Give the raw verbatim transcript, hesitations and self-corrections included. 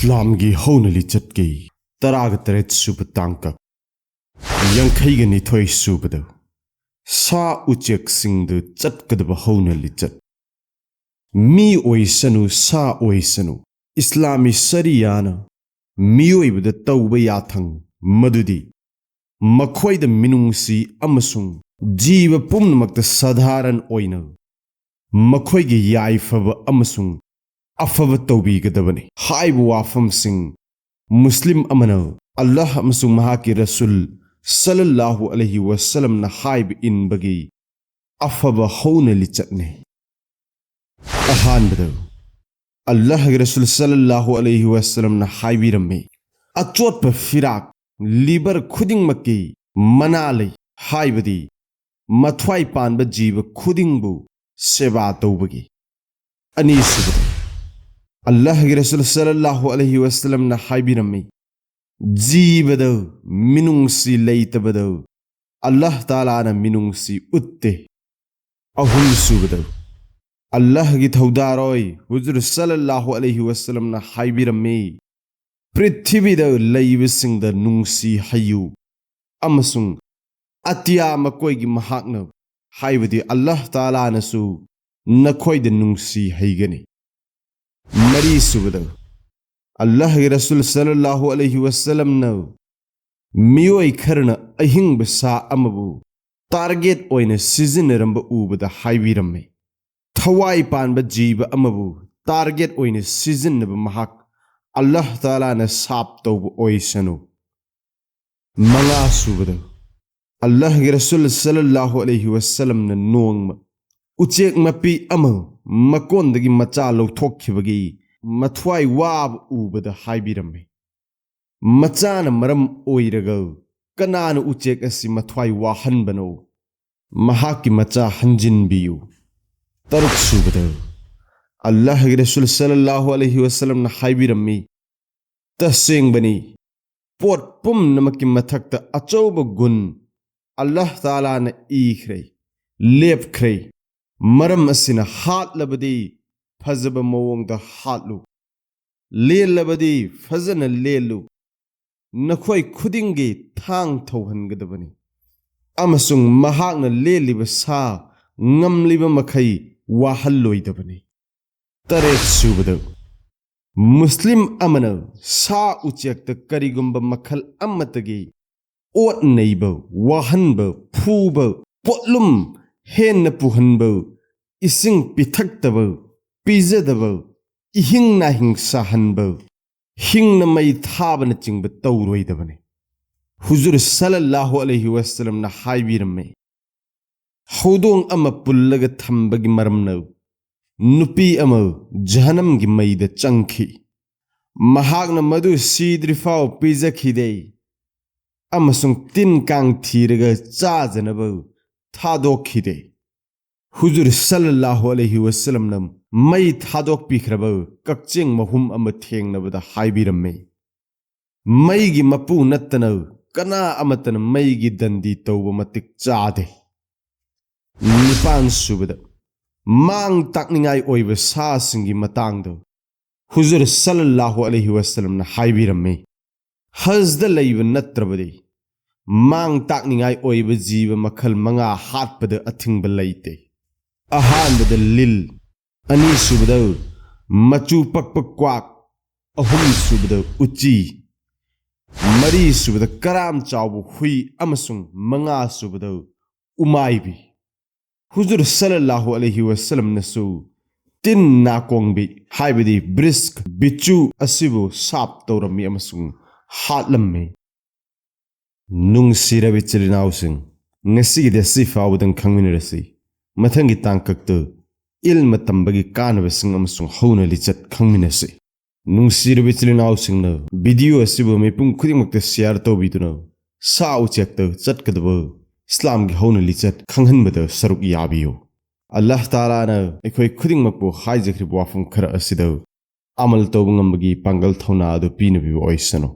ꯏꯁꯂꯥꯝꯒꯤ ꯍꯧꯅ ꯂꯤꯆꯠꯀꯤ ꯇꯔꯥꯒ ꯇꯔꯦꯠ ꯁꯨꯕ ꯇꯥꯡꯀꯛ, ꯌꯥꯡꯈꯩꯒ ꯅꯤꯊꯣꯏ ꯁꯨꯕꯗ ꯁꯥ ꯎꯆꯦꯛꯁꯤꯡꯗ ꯆꯠꯀꯗꯕ ꯍꯧꯅ ꯂꯤꯆꯠ꯫ ꯃꯤ ꯑꯣꯏꯁꯅꯨ, ꯁꯥ ꯑꯣꯏꯁꯅꯨ, ꯏꯁꯂꯥꯃꯤ ꯁꯔꯤꯌꯥꯅ ꯃꯤꯑꯣꯏꯕꯗ ꯇꯧꯕ ꯌꯥꯊꯪ ꯃꯗꯨꯗꯤ ꯃꯈꯣꯏꯗ ꯃꯤꯅꯨꯡꯁꯤ ꯑꯃꯁꯨꯡ ꯖꯤꯕ ꯄꯨꯝꯅꯃꯛꯇ ꯁꯥꯙꯥꯔꯟ ꯑꯣꯏꯅ ꯃꯈꯣꯏꯒꯤ ꯌꯥꯏꯐꯕ ꯑꯃꯁꯨꯡ ꯑꯐꯕ ꯇꯧꯕꯤꯒꯗꯕꯅꯤ ꯍꯥꯏꯕ ꯋꯥꯐꯝꯁꯤꯡ ꯃꯨꯁꯂꯤꯝ ꯑꯃꯅ ꯑꯜꯂꯥꯍ ꯑꯃꯁꯨꯡ ꯃꯍꯥꯛꯀꯤ ꯔꯁꯨꯜ ꯁꯜꯂꯜꯂꯥꯍꯨ ꯑꯂꯩꯍꯤ ꯋꯁꯜꯂꯝꯅ ꯍꯥꯏꯕ ꯏꯟꯕꯒꯤ ꯑꯐꯕ ꯍꯧꯅ ꯂꯤꯆꯠꯅꯤ꯫ ꯑꯍꯥꯟꯕꯗ, ꯑꯜꯂꯥꯍꯒꯤ ꯔꯁꯨꯜ ꯁꯜꯂꯜꯂꯥꯍꯨ ꯑꯂꯩꯍꯤ ꯋꯁꯜꯂꯝꯅ ꯍꯥꯏꯕꯤꯔꯝꯃꯤ, "ꯑꯆꯣꯠꯄ ꯐꯤꯔꯥꯛ, ꯂꯤꯚꯔ ꯈꯨꯗꯤꯡꯃꯛꯀꯤ ꯃꯅꯥ ꯂꯩ", ꯍꯥꯏꯕꯗꯤ ꯃꯊ꯭ꯋꯥꯏ ꯄꯥꯟꯕ ꯖꯤꯕ ꯈꯨꯗꯤꯡꯕꯨ ꯁꯦꯕꯥ ꯇꯧꯕꯒꯤ꯫ ꯑꯅꯤꯁꯨꯕꯗ, ꯑꯜꯂꯥꯍꯒꯤ ꯔꯁꯨꯜ ꯁꯜꯂꯜꯂꯥꯍꯨ ꯑꯂꯩꯍꯤ ꯋꯁꯜꯂꯝꯅ ꯍꯥꯏꯕꯤꯔꯝꯃꯤ, "ꯖꯤꯕꯗ ꯃꯤꯅꯨꯡꯁꯤ ꯂꯩꯇꯕꯗ ꯑꯜꯂꯥꯍ ꯇꯥꯂꯥꯅ ꯃꯤꯅꯨꯡꯁꯤ ꯎꯠꯇꯦ"꯫ ꯑꯍꯨꯝꯁꯨꯕꯗ, ꯑꯜꯂꯥꯍꯒꯤ ꯊꯧꯗꯥꯔꯣꯏ ꯍꯨꯖꯨꯔ ꯁꯜꯂꯜꯂꯥꯍꯨ ꯑꯂꯩꯍꯤ ꯋꯁꯜꯂꯝꯅ ꯍꯥꯏꯕꯤꯔꯝꯃꯤ, "ꯄ꯭ꯔꯤꯊꯤꯕꯤꯗ ꯂꯩꯕꯁꯤꯡꯗ ꯅꯨꯡꯁꯤ ꯍꯩꯌꯨ ꯑꯃꯁꯨꯡ ꯑꯇꯤꯌꯥ ꯃꯀꯣꯏꯒꯤ ꯃꯍꯥꯛꯅ, ꯍꯥꯏꯕꯗꯤ ꯑꯜꯂꯥꯍ ꯇꯥꯂꯥꯅꯁꯨ ꯅꯈꯣꯏꯗ ꯅꯨꯡꯁꯤ ꯍꯩꯒꯅꯤ"꯫ ꯃꯔꯤꯁꯨꯕꯗ, ꯑꯜꯂꯥꯍꯒꯤ ꯔꯁꯨꯜ ꯁꯜꯂꯜꯂꯥꯍꯨ ꯑꯂꯩꯍꯤ ꯋꯁꯜꯂꯝꯅ ꯃꯤꯑꯣꯏ ꯈꯔꯅ ꯑꯍꯤꯡꯕ ꯁꯥ ꯑꯃꯕꯨ ꯇꯥꯔꯒꯦꯠ ꯑꯣꯏꯅ ꯁꯤꯖꯤꯟꯅꯔꯝꯕ ꯎꯕꯗ ꯍꯥꯏꯕꯤꯔꯝꯃꯤ, "ꯊꯋꯥꯏ ꯄꯥꯟꯕ ꯖꯤꯕ ꯑꯃꯕꯨ ꯇꯥꯔꯒꯦꯠ ꯑꯣꯏꯅ ꯁꯤꯖꯤꯟꯅꯕ ꯃꯍꯥꯛ ꯑꯜꯂꯥꯍ ꯇꯥꯂꯥꯅ ꯁꯥꯞ ꯇꯧꯕ ꯑꯣꯏꯁꯅꯨ"꯫ ꯃꯉꯥꯁꯨꯕꯗ, ꯑꯜꯂꯥꯍꯒꯤ ꯔꯁꯨꯜ ꯁꯜꯂꯜꯂꯥꯍꯨ ꯑꯂꯩꯍꯤ ꯋꯁꯜꯂꯝꯅ ꯅꯣꯡꯃ ꯎꯆꯦꯛ ꯃꯄꯤ ꯑꯃ ꯃꯀꯣꯟꯗꯒꯤ ꯃꯆꯥ ꯂꯧꯊꯣꯛꯈꯤꯕꯒꯤ ꯃꯊ꯭ꯋꯥꯏ ꯋꯥꯕ ꯎꯕꯗ ꯍꯥꯏꯕꯤꯔꯝꯃꯤ, "ꯃꯆꯥꯅ ꯃꯔꯝ ꯑꯣꯏꯔꯒ ꯀꯅꯥꯅ ꯎꯆꯦꯛ ꯑꯁꯤ ꯃꯊ꯭ꯋꯥꯏ ꯋꯥꯍꯟꯕꯅꯣ? ꯃꯍꯥꯛꯀꯤ ꯃꯆꯥ ꯍꯟꯖꯤꯟꯕꯤꯌꯨ"꯫ ꯇꯔꯨꯛꯁꯨꯕꯗ, ꯑꯜꯂꯥꯍꯒꯤ ꯔꯁꯨꯜ ꯁꯜꯂꯜꯂꯥꯍꯨ ꯑꯂꯩꯍꯤ ꯋꯁꯜꯂꯝꯅ ꯍꯥꯏꯕꯤꯔꯝꯃꯤ, "ꯇꯁꯦꯡꯕꯅꯤ, ꯄꯣꯠ ꯄꯨꯝꯅꯃꯛꯀꯤ ꯃꯊꯛꯇ ꯑꯆꯧꯕ ꯒꯨꯟ ꯑꯜꯂꯥꯍ ꯇꯥꯂꯥꯅ ꯏꯈ꯭ꯔꯦ, ꯂꯦꯞꯈ꯭ꯔꯦ꯫ ꯃꯔꯝ ꯑꯁꯤꯅ ꯍꯥꯠꯂꯕꯗꯤ ꯐꯖꯕ ꯃꯑꯣꯡꯗ ꯍꯥꯠꯂꯨ, ꯂꯦꯜꯂꯕꯗꯤ ꯐꯖꯅ ꯂꯦꯜꯂꯨ, ꯅꯈꯣꯏ ꯈꯨꯗꯤꯡꯒꯤ ꯊꯥꯡ ꯊꯧꯍꯟꯒꯗꯕꯅꯤ, ꯑꯃꯁꯨꯡ ꯃꯍꯥꯛꯅ ꯂꯦꯜꯂꯤꯕ ꯁꯥ ꯉꯝꯂꯤꯕ ꯃꯈꯩ ꯋꯥꯍꯜꯂꯣꯏꯗꯕꯅꯤ꯫ ꯇꯔꯦꯠ ꯁꯨꯕꯗ, ꯃꯨꯁꯂꯤꯝ ꯑꯃꯅ ꯁꯥ ꯎꯆꯦꯛꯇ ꯀꯔꯤꯒꯨꯝꯕ ꯃꯈꯜ ꯑꯃꯠꯇꯒꯤ ꯑꯣꯠ ꯅꯩꯕ, ꯋꯥꯍꯟꯕ, ꯐꯨꯕ, ꯄꯣꯠꯂꯨꯝ ꯍꯦꯟꯅ ꯄꯨꯍꯟꯕ, ꯏꯁꯤꯡ ꯄꯤꯊꯛꯇꯕ, ꯄꯤꯖꯗꯕ, ꯏꯍꯤꯡ ꯅꯥꯍꯤꯡ ꯁꯥꯍꯟꯕ, ꯍꯤꯡꯅ ꯃꯩ ꯊꯥꯕꯅꯆꯤꯡꯕ ꯇꯧꯔꯣꯏꯗꯕꯅꯤ꯫ ꯍꯨꯖꯨꯔ ꯁꯜꯂꯜꯂꯥꯍꯨ ꯑꯂꯩꯍꯤ ꯋꯁꯜꯂꯝꯅ ꯍꯥꯏꯕꯤꯔꯝꯃꯤ, ꯍꯧꯗꯣꯡ ꯑꯃ ꯄꯨꯜꯂꯒ ꯊꯝꯕꯒꯤ ꯃꯔꯝꯅ ꯅꯨꯄꯤ ꯑꯃ ꯖꯍꯅꯝꯒꯤ ꯃꯩꯗ ꯆꯪꯈꯤ꯫ ꯃꯍꯥꯛꯅ ꯃꯗꯨ ꯁꯤꯗ꯭ꯔꯤꯐꯥꯎ ꯄꯤꯖꯈꯤꯗꯦ ꯑꯃꯁꯨꯡ ꯇꯤꯟ ꯀꯥꯡ ꯊꯤꯔꯒ ꯆꯥꯖꯅꯕ ꯊꯥꯗꯣꯛꯈꯤꯗꯦ꯫ ꯍꯨꯖꯨꯔ ꯁꯜꯂꯜꯂꯥꯍꯨ ꯑꯂꯩꯍꯤ ꯋꯁꯜꯂꯝꯅ ꯃꯩ ꯊꯥꯗꯣꯛꯄꯤꯈ꯭ꯔꯕ ꯀꯛꯆꯦꯡ ꯃꯍꯨꯝ ꯑꯃ ꯊꯦꯡꯅꯕꯗ ꯍꯥꯏꯕꯤꯔꯝꯃꯤ, ꯃꯩꯒꯤ ꯃꯄꯨ ꯅꯠꯇꯅ ꯀꯅꯥ ꯑꯃꯠꯇꯅ ꯃꯩꯒꯤ ꯗꯟꯗꯤ ꯇꯧꯕ ꯃꯇꯤꯛ ꯆꯥꯗꯦ꯫ ꯅꯤꯄꯥꯟ ꯁꯨꯕꯗ, ꯃꯥꯡ ꯇꯥꯛꯅꯤꯡꯉꯥꯏ ꯑꯣꯏꯕ ꯁꯥꯁꯤꯡꯒꯤ ꯃꯇꯥꯡꯗ ꯍꯨꯖꯨꯔ ꯁꯜꯂꯜꯂꯥꯍꯨ ꯑꯂꯩꯍꯤ ꯋꯁꯜꯂꯝꯅ ꯍꯥꯏꯕꯤꯔꯝꯃꯤ, ꯍꯖꯗ ꯂꯩꯕ ꯅꯠꯇ꯭ꯔꯕꯗꯤ ꯃꯥꯡ ꯇꯥꯛꯅꯤꯡꯉꯥꯏ ꯑꯣꯏꯕ ꯖꯤꯕ ꯃꯈꯜ ꯃꯉꯥ ꯍꯥꯠꯄꯗ ꯑꯊꯤꯡꯕ ꯂꯩꯇꯦ꯫ ꯑꯍꯥꯟꯕꯗ ꯂꯤꯜ, ꯑꯅꯤꯁꯨꯕꯗ ꯃꯆꯨ ꯄꯛꯄ ꯀ꯭ꯋꯥꯛ, ꯑꯍꯨꯝꯁꯨꯕꯗ ꯎꯆꯤ, ꯃꯔꯤꯁꯨꯕꯗ ꯀꯔꯥꯝ ꯆꯥꯎꯕ ꯍꯨꯏ ꯑꯃꯁꯨꯡ ꯃꯉꯥꯁꯨꯕꯗ ꯎꯃꯥꯏꯕꯤ꯫ ꯍꯨꯖꯨꯔ ꯁꯜꯂꯜꯂꯥꯍꯨ ꯑꯂꯩꯍꯤ ꯋꯁꯜꯂꯝꯅꯁꯨ ꯇꯤꯟ ꯅꯥꯀꯣꯡꯕꯤ, ꯍꯥꯏꯕꯗꯤ ꯕ꯭ꯔꯤꯁꯛ, ꯕꯤꯆꯨ ꯑꯁꯤꯕꯨ ꯁꯥꯞ ꯇꯧꯔꯝꯃꯤ ꯑꯃꯁꯨꯡ ꯍꯥꯠꯂꯝꯃꯤ꯫ ꯅꯨꯡꯁꯤꯔꯕ ꯏꯆꯤꯜ ꯏꯅꯥꯎꯁꯤꯡ, ꯉꯁꯤꯒꯤꯗꯤ ꯑꯁꯤ ꯐꯥꯎꯕꯗꯪ ꯈꯪꯃꯤꯟꯅꯔꯁꯤ꯫ ꯃꯊꯪꯒꯤ ꯇꯥꯡꯀꯛꯇ ꯏꯜꯃ ꯇꯝꯕꯒꯤ ꯀꯥꯟꯅꯕꯁꯤꯡ ꯑꯃꯁꯨꯡ ꯍꯧꯅ ꯂꯤꯆꯠ ꯈꯪꯃꯤꯟꯅꯁꯤ꯫ ꯅꯨꯡꯁꯤꯔꯕ ꯏꯆꯤꯜ ꯏꯅꯥꯎꯁꯤꯡꯅ video ꯑꯁꯤꯕꯨ ꯃꯤꯄꯨꯝ ꯈꯨꯗꯤꯡꯃꯛꯇ share ꯇꯧꯕꯤꯗꯨꯅ ꯁꯥ ꯎꯆꯦꯛꯇ ꯆꯠꯀꯗꯕ ꯏꯁꯂꯥꯝꯒꯤ ꯍꯧꯅ ꯂꯤꯆꯠ ꯈꯪꯍꯟꯕꯗ ꯁꯔꯨꯛ ꯌꯥꯕꯤꯌꯨ꯫ ꯑꯜꯂꯥꯍ ꯇꯥꯂꯥꯅ ꯑꯩꯈꯣꯏ ꯈꯨꯗꯤꯡꯃꯛꯄꯨ ꯍꯥꯏꯖꯈ꯭ꯔꯤꯕ ꯋꯥꯐꯝ ꯈꯔ ꯑꯁꯤꯗ ꯑꯃꯜ ꯇꯧꯕ ꯉꯝꯕꯒꯤ ꯄꯥꯡꯒꯜ ꯊꯧꯅꯥ ꯑꯗꯨ ꯄꯤꯅꯕꯤꯕ ꯑꯣꯏꯁꯅꯨ꯫